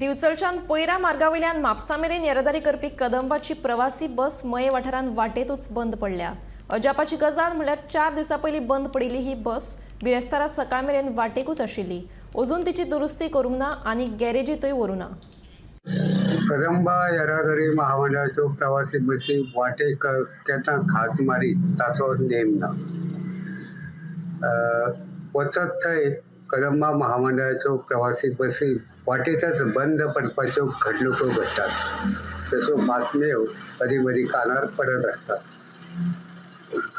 दिवचलच्यान पयरा मार्गा वयल्यान म्हापसा मेरेन येरादारी करपी कदंबाची प्रवासी बस मये वाठारांत वाटेतूच बंद पडल्या. अजापाची गजाल म्हणल्यार 4 दिसां पयलीं बंद पडिल्ली ही बस बिरेस्तारा सकाळ मेरेन वाटेकूच आशिल्ली. अजून तिची दुरुस्ती करूंक ना आनी गॅरेजींतूय व्हरूंक ना. कदंबा येरादारी महामंडळाच्यो प्रवासी बसी वाटेक केन्ना घात मारीत ताचो नेम ना. वचत थंय कदंबा महामंडळाच्यो प्रवासी बसी वाटेतच बंद पडपाच्यो घडणुको घडटात. तश्यो बातम्यो अदीं मदीं कानार पडत आसतात.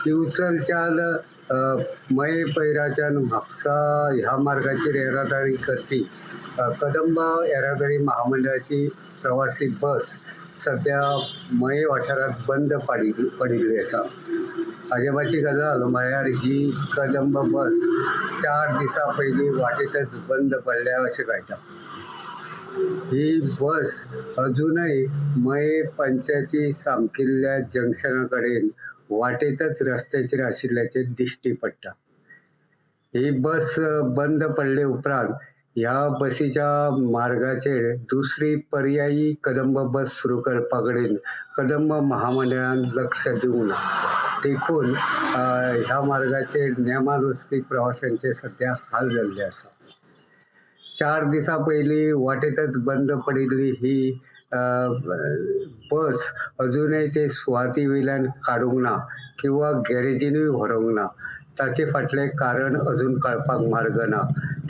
दिवचलच्यान मये पैराच्यान म्हापसा ह्या मार्गाचेर येरादारी करपी कदंबा येरादारी महामंडळाची प्रवासी बस सद्या मये वाठारांत बंद पडिल्ली आसा. अजापाची गजाल म्हळ्यार ही कदंब बस 4 दिसां पयलीं वाटेतच बंद पडल्या अशें कळटा. ही बस अजुनय मये पंचायती सामकिल्ल्या जंक्शना कडेन वाटेतच रस्त्याचेर आशिल्ल्याचें दिश्टी पडटा. ही बस बंद पडले उपरांत ह्या बसीच्या मार्गाचेर दुसरी पर्यायी कदंब बस सुरू करपा कडेन कदंब महामंडळान लक्ष दिवंक ना. देखून ह्या मार्गाचेर नेमान वचपी प्रवाशांचे सद्या हाल जाल्ले आसा. 4 दिसां पयलीं वाटेतच बंद पडिल्ली ही बस अजुनय ते सुवाती वयल्यान काडूंक ना किंवा गॅरेजीनूय व्हरूंक ना. ताचे फाटलें कारण अजून कळपाक मार्ग ना.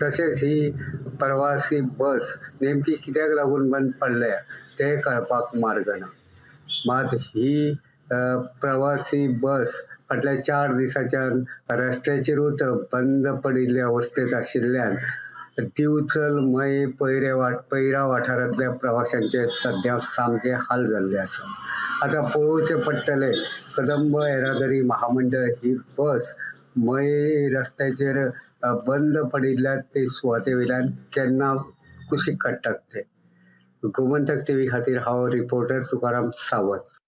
तशेंच ही प्रवासी बस नेमकी कित्याक लागून बंद पडल्या तें कळपाक मार्ग ना. मात ही प्रवासी बस फाटल्या 4 दिसांच्यान रस्त्याचेरूच बंद पडिल्ले अवस्थेंत आशिल्ल्यान दिवचल मये पैरा वाठारांतल्या प्रवाशांचे सद्या सामके हाल जाल्ले आसा. आतां पळोवचें पडटलें कदंब येरादारी महामंडळ ही बस मये रस्त्याचेर बंद पडिल्ल्या ते सुवाते वयल्यान केन्ना कुशीक काडटात ते. गोमंतक टीव्ही खातीर हांव रिपोर्टर तुकाराम सावंत.